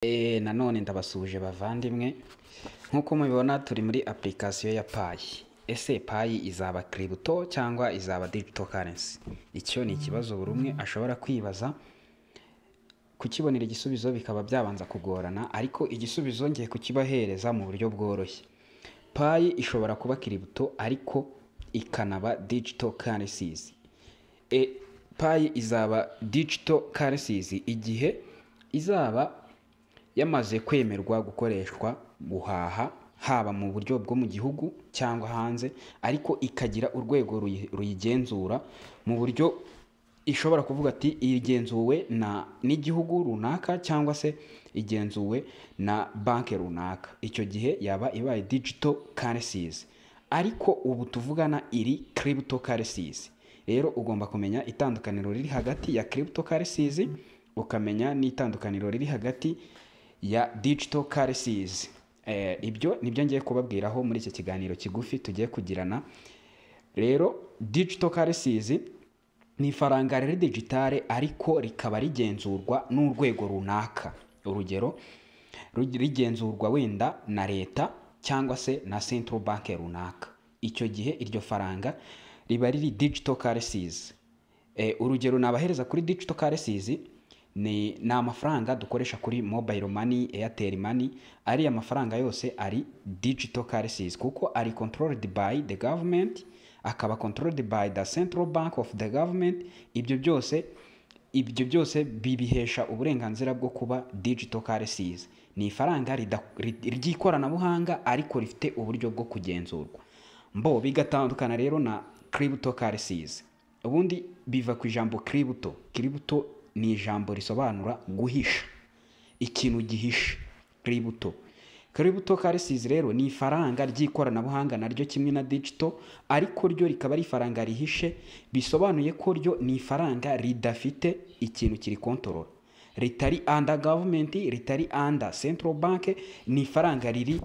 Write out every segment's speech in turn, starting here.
Nanone ndabasuhuje bavandimwe, nk'uko mubibona turi muri application ya Pi. Ese Pi izaba crypto cyangwa izaba digital currency? Icyo ni ikibazo buri umwe ashobora kwibaza, kukibonera igisubizo bikaba byabanza kugorana, ariko igisubizo ngiye kukibahereza mu buryo bworoshye. Pi ishobora kuba crypto ariko ikanaba digital currencies. Pi izaba digital currencies igihe izaba yamaze kwemerwa gukoreshwa guhaha, haba mu buryo bwo mu gihugu cyangwa hanze, ariko ikagira urwego ruyigenzura mu buryo ishobora kuvuga ati igenzuwe na n'igihugu runaka cyangwa se igenzuwe na banki runaka. Icyo gihe yaba ibaye digital currencies, ariko ubu tuvugana iri crypto currencies. Rero ugomba kumenya itandukaniro riri hagati ya crypto currencies, ukamenya n'itandukaniro riri hagati ya digital currencies. Ibyo nibyo ngiye kubabwiraho muri iki kiganiro kigufi tugiye kugirana. Rero digital currencies ni ifaranga riri digitale ariko rikaba rigenzurwa n'urwego runaka. Urugero, rigenzurwa wenda na leta cyangwa se na central bank runaka. Icyo gihe iryo faranga riba riri digital currencies. Urugero nabahereza kuri digital currencies ni amafaranga dukoresha kuri mobile money, Airtel Money. Ariya mafaranga yose ari digital currencies kuko ari controlled by the government, akaba controlled by the central bank of the government. Ibyo byose bibihesha uburenganzira bwo kuba digital currencies. Ni ifaranga ry'ikoranabuhanga ariko rifite uburyo bwo kugenzurwa. Mbo bigatandukana rero na crypto currencies. Ubundi biva ku ijambo crypto. Crypto ni ijambo risobanura guhisha, ikintu gihishe, crypto. Crypto currencies rero ni ifaranga ry'ikoranabuhanga naryo kimwe na digital, ariko ryo rikaba ari ifaranga rihishe, bisobanuye ko ryo ni ifaranga ridafite ikintu kiri control, ritari under government, ritari under central bank. Ni ifaranga riri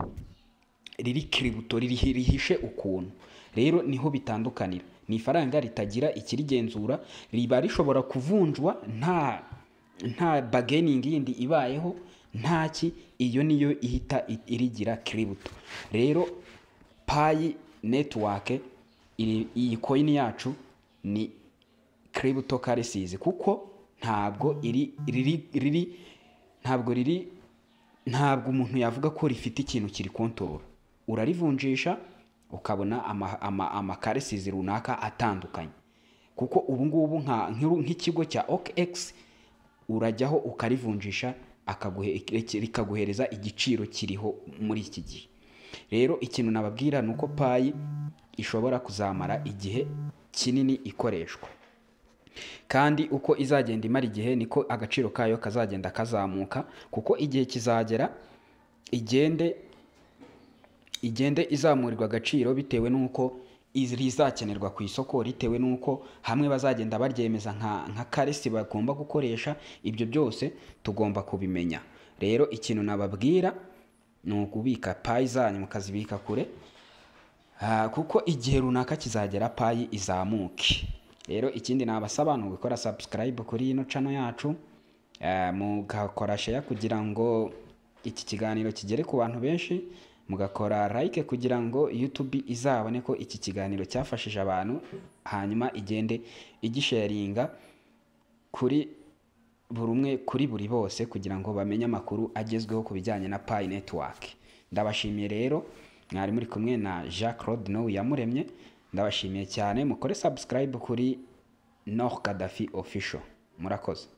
crypto, rihishe ukuntu. Rero niho bitandukanira. Ni ifaranga ritagira ikirigenzura, riba rishobora kuvunjwa nta bargaining yindi ibayeho, ntaki. Iyo niyo ihita irigira crypto. Rero Pi Network, iyi coin yacu ni crypto currencies kuko ntabwo iri riri riri ntabwo riri, ntabwo umuntu yavuga ko rifite ikintu kiri control. Urarivunjisha ukabona ama currencies runaka atandukanye, kuko ubu ngubu nk'ikigo cya OKX urajyaho ukarivunjisha, rikaguhereza igiciro kiriho muri iki gihe. Rero ikintu nababwira ni uko Pi ishobora kuzamara igihe kinini ikoreshwa, kandi uko izagenda imara igihe niko agaciro kayo kazagenda kazamuka, kuko igihe kizagera igende izamurirwa agaciro bitewe n'uko rizakenerwa ku isoko, bitewe n'uko hamwe bazagenda baryemeza nka currency bagomba gukoresha. Ibyo byose tugomba kubimenya. Rero ikintu nababwira ni ukubika Pi zanyu, mukazibika kure, kuko igihe runaka kizagera Pi izamuke. Rero ikindi nabasaba ni ugukora subscribe kuri ino channel yacu, mugakora share kugira ngo iki kiganiro kigere ku bantu benshi, mugakora like kugira ngo YouTube izabone ko iki kiganiro cyafashije abantu, hanyuma igende igisharinga kuri buri umwe, kuri buri bose, kugira ngo bamenye amakuru agezweho ku bijyanye na Pi Network. Ndabashimiye rero, mwari muri kumwe na Jean Claude Iyamuremye. Ndabashimiye cyane. Mukore subscribe kuri Nor Gaddafi Official. Murakoze.